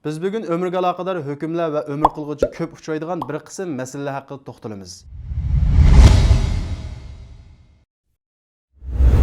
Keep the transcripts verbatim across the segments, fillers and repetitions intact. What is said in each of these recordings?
بىز بۈگۈن ئۆمۈرگە ئالاقىدار ھۆكۈملەر ۋە ئۆمۈر قىلغۇچى كۆپ ئۇچرايدىغان بىر قىسىم مەسىلىلەر ھەققىدە توختىلىمىز.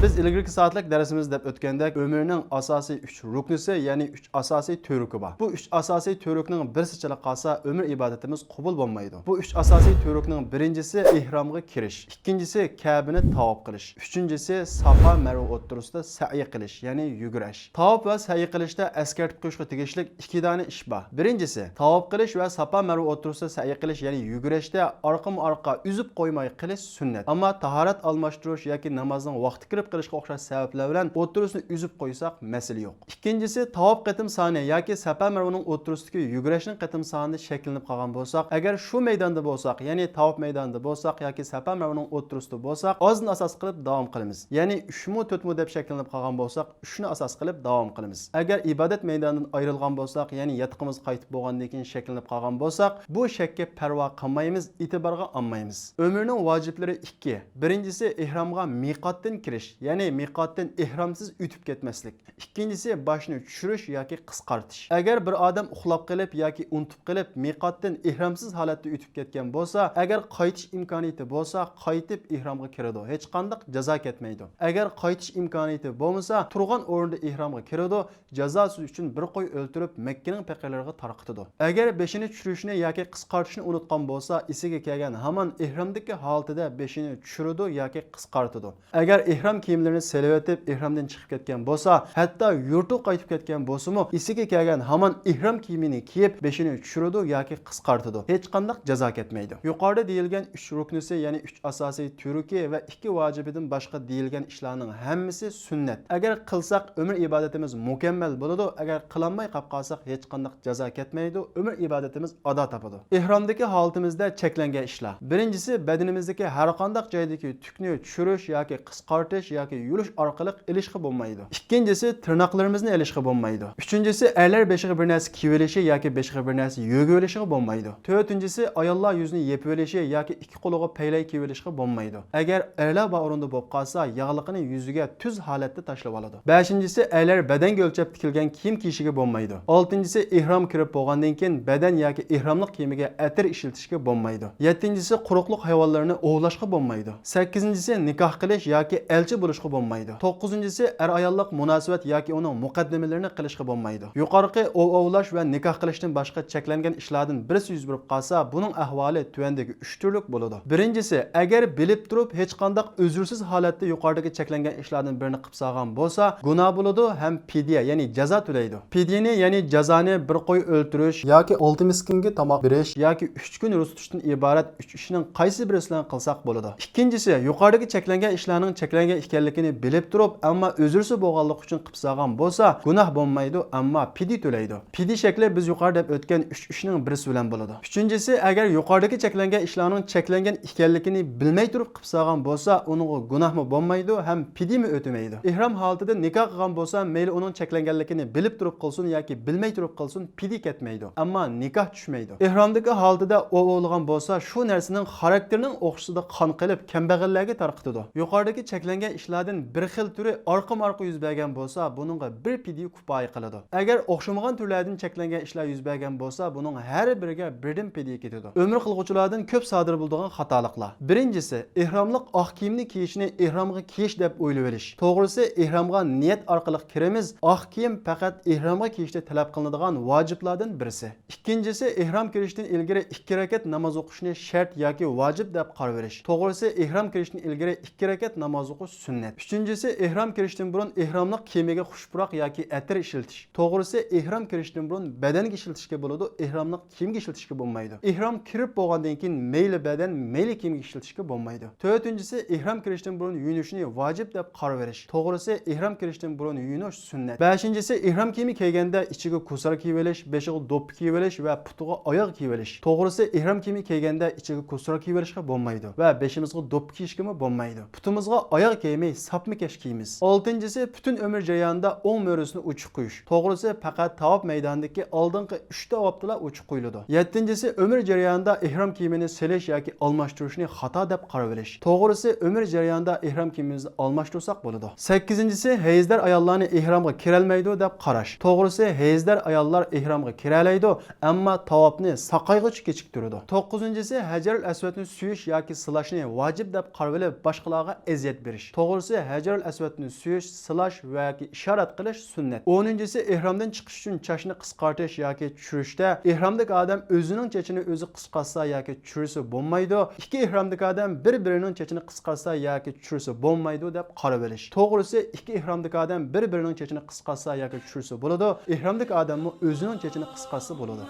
بىز ئىلگىرىكى سائەتلىك دەرسىمىزدە دەپ ئۆتكەندەك، ئۆمۈرنىڭ ئاساسىي ئۈچ رۇكنىسى، يەنى ئۈچ ئاساسىي تۈۋرۈكى بار. بۇ ئۈچ ئاساسىي تۈۋرۈكنىڭ بىرسى چېلىپ قالسا، ئۆمۈر ئىبادىتىمىز قوبۇل بولمايدۇ. بۇ ئۈچ ئاساسىي تۈۋرۈكنىڭ بىرىنچىسى ئېھرامغا كىرىش، ئىككىنچىسى كەبىنى تاۋاپ قىلىش، ئۈچىنچىسى ساپا مەرۋە ئوتتۇرىسىدا سەئي قىلىش، يەنى يۈگۈرۈش. تاۋاپ ۋە سەئي قىلىشتا ئەسكەرتىپ قويۇشقا تېگىشلىك ئىككى دانە ئىش بار. بىرىنچىسى، تاۋاپ قىلىش ۋە ساپا مەرۋە ئوتتۇرىسىدا سەئي قىلىش، يەنى يۈگۈرۈشتە ئارقىمۇ ئارقا ئۈزۈپ قويماي قىلىش سۈننەت. ئەمما تاھارەت ئالماشتۇرۇش ياكى نامازنىڭ ۋاقتى كىرىپ قېلىشقا ئوخشاش سەۋەبلەر بىلەن ئوتتۇرىسىنى ئۈزۈپ قويساق، مەسىلە يوق. ئىككىنچىسى، تاۋاپ قېتىم سانى ياكى ساپا مەرۋىنىڭ ئوتتۇرىسىدىكى يۈگۈرۈشنىڭ قېتىم سانىدا شەكىللىنىپ قالغان بولساق، ئەگەر شۇ مەيداندا بولساق، يەنى تاۋاپ مەيدانىدا بولساق ياكى ساپا مەرۋىنىڭ ئوتتۇرىسىدا بولساق، ئازنى ئاساس قىلىپ داۋام قىلىمىز. يەنى ئۈچمۇ، تۆتمۇ دەپ شەكىللىنىپ قالغان بولساق، ئۈچنى ئاساس قىلىپ داۋام قىلىمىز. ئەگەر ئىبادەت مەيدانىدىن ئايرىلغان بولساق، يەنى ياتىقىمىزغا قايتىپ بولغاندىن كېيىن شەكىللىنىپ قالغان بولساق، بۇ شەككە پەرۋا قىلمايمىز، ئېتىبارغا ئالمايمىز. ئۆمرىنىڭ ۋاجىپلىرى ئىككى. بىرىنچىسى، ئېھرامغا مىقاتتىن كىرىش، يەنى مىقاتتىن ئېھرامسىز ئۆتۈپ كەتمەسلىك. ئىككىنچىسى، باشنى چۈشۈرۈش ياكى قىسقارتىش. ئەگەر بىر ئادەم ئۇخلاپ قېلىپ ياكى ئۇنتۇپ قېلىپ، مىقاتتىن ئېھرامسىز ھالەتتە ئۆتۈپ كەتكەن بولسا، ئەگەر قايتىش ئىمكانىيىتى بولسا، قايتىپ ئېھرامغا كىرىدۇ، ھېچقانداق جازا كەتمەيدۇ. ئەگەر قايتىش ئىمكانىيىتى بولمىسا، تۇرغان ئورنىدا ئېھرامغا كىرىدۇ، جازاسى ئۈچۈن بىر قوي ئۆلتۈرۈپ، مەككىنىڭ پېقىرلىرىغا تارقىتىدۇ. ئەگەر بېشىنى چۈشۈرۈشنى ياكى قىسقارتىشنى ئۇنتقان بولسا، ئېسىگە كەلگەن ھامان ئېھرامدىكى ھالىتىدە بېشىنى چۈشۈرىدۇ ياكى قىسقارتىدۇ. ئەگەر ئېھرام كىيىملىرىنى سېلىۋېتىپ، ئېھرامدىن چىقىپ كەتكەن بولسا، ھەتتا يۇرتىغا قايتىپ كەتكەن بولسىمۇ، ئېسىگە كەلگەن ھامان ئېھرام كىيىمىنى كىيىپ، بېشىنى چۈشۈرىدۇ ياكى قىسقارتىدۇ. ھېچقانداق جازا كەتمەيدۇ. يۇقىرىدا دېيىلگەن ئۈچ رۇكنىسى، يەنى ئۈچ ئاساسىي تۈۋرۈكى ۋە ئىككى ۋاجىبىدىن باشقا دېيىلگەن ئىشلارنىڭ ھەممىسى سۈننەت. ئەگەر قىلساق، ئۆمۈر ئىبادىتىمىز مۇكەممەل بولىدۇ، ئەگەر قىلالماي قاپ قالساق، ھېچقانداق جازا كەتمەيدۇ، ئۆمۈر ئىبادىتىمىز ئادا تاپىدۇ. ئېھرامدىكى ھالىتىمىزدە چەكلەنگەن ئىشلار. بىرىنچىسى، بەدىنىمىزدىكى ھەرقانداق جايدىكى تۈكنى چۈشۈرۈش ياكى قىسقارتىش ياكى يۇلۇش ئارقىلىق ئېلىشقا بولمايدۇ. ئىككىنچىسى، تىرناقلىرىمىزنى ئېلىشقا بولمايدۇ. ئۈچىنچىسى، ئەرلەر بېشىغا بىر نەرسە كىيىۋېلىشى ياكى بېشىغا بىر نەرسە يۆگىۋېلىشىغا بولمايدۇ. تۆتىنچىسى، ئاياللار يۈزىنى يېپىۋېلىشى ياكى ئىككى قولىغا پەيلەي كىيىۋېلىشقا بولمايدۇ. ئەگەر ئەرلەر بار ئورۇندا بولۇپ قالسا، ياغلىقىنى يۈزىگە تۈز ھالەتتە تاشلىۋالىدۇ. بەشىنچىسى، ئەرلەر بەدەنگە ئۆلچەپ تىكىلگەن كىيىم كىيىشىگە بولمايدۇ. ئالتىنچىسى، ئېھرام كىرىپ بولغاندىن كېيىن بەدەن ياكى ئېھراملىق كىيىمىگە ئەتىر ئىشلىتىشكە بولمايدۇ. يەتتىنچىسى، قۇرۇقلۇق ھايۋانلىرىنى ئوۋلاشقا بولمايدۇ. سەككىزىنچىسى، نىكاھ قىلىش ياكى ئەلچى بولۇشقا بولمايدۇ. توققۇزىنچىسى، ئەر-ئاياللىق مۇناسىۋەت ياكى ئۇنىڭ مۇقەددىمىلىرىنى قىلىشقا بولمايدۇ. يۇقىرىقى ئوۋ ئوۋلاش ۋە نىكاھ قىلىشتىن باشقا چەكلەنگەن ئىشلاردىن بىرسى يۈز بېرىپ قالسا، بۇنىڭ ئەھۋالى تۆۋەندىكى ئۈچ تۈرلۈك بولىدۇ. بىرىنچىسى، ئەگەر بىلىپ تۇرۇپ ھېچقانداق ئۆزۈرسىز ھالەتتە يۇقىرىدىكى چەكلەنگەن ئىشلاردىن بىرىنى قىلىپ سالغان بولسا، گۇناھ بولىدۇ ھەم پىدىيە، يەنى جازا تۆلەيدۇ. پىدىيەنى، يەنى جازانى بىر قوي ئۆلتۈرۈش ياكى ئالتە مىسكىنگە تاماق بېرىش ياكى ئۈچ كۈن روزا تۇتۇشتىن ئىبارەت ئۈچ ئىشنىڭ قايسى بىرسى بىلەن قىلساق بولىدۇ. ئىككىنچىسى، يۇقىرىدىكى چەكلەنگەن ئىشلارنىڭ چەكلەنگەن ئىكەنلىكىنى بىلىپ تۇرۇپ، ئەمما ئۆزرىسى بولغانلىقى ئۈچۈن قىلىپ سالغان بولسا، گۇناھ بولمايدۇ، ئەمما پىدىيە تۆلەيدۇ. پىدىيە شەكلى بىز يۇقىرىدا دەپ ئۆتكەن ئۈچ ئىشنىڭ بىرسى بىلەن بولىدۇ. ئۈچىنچىسى، ئەگەر يۇقىرىدىكى چەكلەنگەن ئىشلارنىڭ چەكلەنگەن ئىكەنلىكىنى بىلمەي تۇرۇپ قىلىپ سالغان بولسا، ئۇنىڭغا گۇناھمۇ بولمايدۇ ھەم پىدىيىمۇ ئۆتىمەيدۇ. ئېھرام ھالىتىدە نىكاھ قىلغان بولسا، مەيلى ئۇنىڭ چەكلەنگەنلىكىنى بىلىپ تۇرۇپ قىلسۇن ياكى بىلمەي تۇرۇپ قىلسۇن، پىدىيە كەتمەيدۇ، ئەمما نىكاھ چۈشمەيدۇ. ئېھرامدىكى ھالىتىدە ئوۋ ئوۋلىغان بولسا، شۇ نەرسىنىڭ خاراكتېرىنىڭ ئوخشىشىدا قان قىلىپ، كەمبەغەللەرگە تارقىتىدۇ. يۇقىرىدىكى چەكلەنگەن ئىشلاردىن بىر خىل تۈرى ئارقىمۇ ئارقا يۈز بەرگەن بولسا، بۇنىڭغا بىر پىدىيە كۇپايە قىلىدۇ. ئەگەر ئوخشىمىغان تۈرلەردىن چەكلەنگەن ئىشلار يۈز بەرگەن بولسا، بۇنىڭ ھەر بىرىگە بىردىن پىدىيە كېتىدۇ. ئۆمۈر قىلغۇچىلاردىن كۆپ سادىر بولىدىغان خاتالىقلار. بىرىنچىسى، ئېھراملىق ئاق كىيىمنى كىيىشنى ئېھرامغا كىيىش دەپ ئويلىۋېلىش. توغرىسى، ئېھرامغا نىيەت ئارقىلىق كىرىمىز، ئاق كىيىم پەقەت ئېھرامغا كىيىشتە تەلەپ قىلىنىدىغان ۋاجىپلاردىن بىرسى. ئىككىنچىسى، ئېھرام كىرىشتىن ئىلگىرى ئىككى رەكەت ناماز ئوقۇشنى شەرت ياكى ۋاجىپ دەپ قارىۋېلىش. توغرىسى، ئېھرام كىرىشتىن ئىلگىرى ئىككى رەكەت ناماز ئوقۇش سۈننەت. ئۈچىنچىسى، ئېھرام كىرىشتىن بۇرۇن ئېھراملىق كىيىمىگە خۇش پۇراق ياكى ئەتىر ئىشلىتىش. توغرىسى، ئېھرام كىرىشتىن بۇرۇن بەدەنگە ئىشلىتىشكە بولىدۇ، ئېھراملىق كىيىمگە ئىشلىتىشكە بولمايدۇ. ئېھرام كىرىپ بولغاندىن كېيىن مەيلى بەدەن، مەيلى كىيىمگە ئىشلىتىشكە بولمايدۇ. تۆتىنچىسى، ئېھرام كىرىشتىن بۇرۇن يۇيۇنۇشنى ۋاجىپ دەپ قارىۋېلىش. توغرىسى، ئېھرام كىرىشتىن بۇرۇن يۇيۇنۇش سۈننەت. بەشىنچىسى، ئېھرام كىيىمى كىيگەندە ئىچىگە كۇسرا كىيىۋېلىش، بېشىغا دوپپا كىيىۋېلىش ۋە پۇتىغا ئاياغ كىيىۋېلىش. توغرىسى، ئېھرام كىيىمى كىيگەندە ئىچىگە كۇسرا كىيىۋېلىشكە بولمايدۇ ۋە بېشىمىزغا دوپپا كىيىشكىمۇ بولمايدۇ. پۇتىمىزغا ئاياغ كىيىمى ساپمىكەش كىيىمىز. ئالتىنچىسى، پۈتۈن ئۆمۈر جەريانىدا ئوڭ مۈرىسىنى ئوچۇق قويۇش. توغرىسى، پەقەت تاۋاپ مەيدانىدىكى ئالدىنقى ئۈچ تاۋاپتىلا ئوچۇق قويۇلىدۇ. يەتتىنچىسى، ئۆمۈر جەريانىدا ئېھرام كىيىمىنى سېلىش ياكى ئالماشتۇرۇشنى خاتا دەپ قارىۋېلىش. توغرىسى، ئۆمۈر جەريانىدا ئېھرام كىيىمىمىزنى ئالماشتۇرساق بولىدۇ. سەككىزىنچىسى، ھەيزدار ئاياللارنى ئېھرامغا كىرەلمەيدۇ دەپ قاراش. توغرىسى، ھەيزدار ئاياللار ئېھرامغا كىرەلەيدۇ، ئەمما تاۋاپنى ساقايغۇچە كېچىكتۈرىدۇ. توققۇزىنچىسى، ھەجەرۇل ئەسۋەدنى سۆيۈش ياكى سىلاشنى ۋاجىپ دەپ قارىۋېلىپ، باشقىلارغا ئەزىيەت بېرىش. توغرىسى، ھەجەرۇل ئەسۋەدنى سۆيۈش، سىلاش ۋە ياكى ئىشارەت قىلىش سۈننەت. ئونىنچىسى، ئېھرامدىن چىقىش ئۈچۈن چاچنى قىسقارتىش ياكى چۈشۈرۈشتە، ئېھرامدىكى ئادەم ئۆزىنىڭ چېچىنى ئۆزى قىسقارتسا ياكى چۈشۈرسە بولمايدۇ. ئىككى ئېھرامدىكى ئادەم بىر-بىرىنىڭ چېچىنى قىسقارتسا ياكى چۈشۈرسە بولمايدۇ دەپ قارىۋېلىش. توغرىسى، ئىككى ئېھرامدىكى ئادەم بىر-بىرىنىڭ چېچىنى قىسقارتسا ياكى چۈشۈرسە بولىدۇ. ئېھرامدىكى ئادەممۇ ئۆزىنىڭ چېچىنى قىسقارتسا بولىدۇ.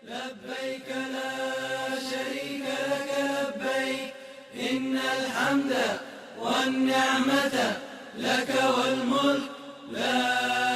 لبيك لا شريك لك لبيك، إن الحمد والنعمة لك والملك، لا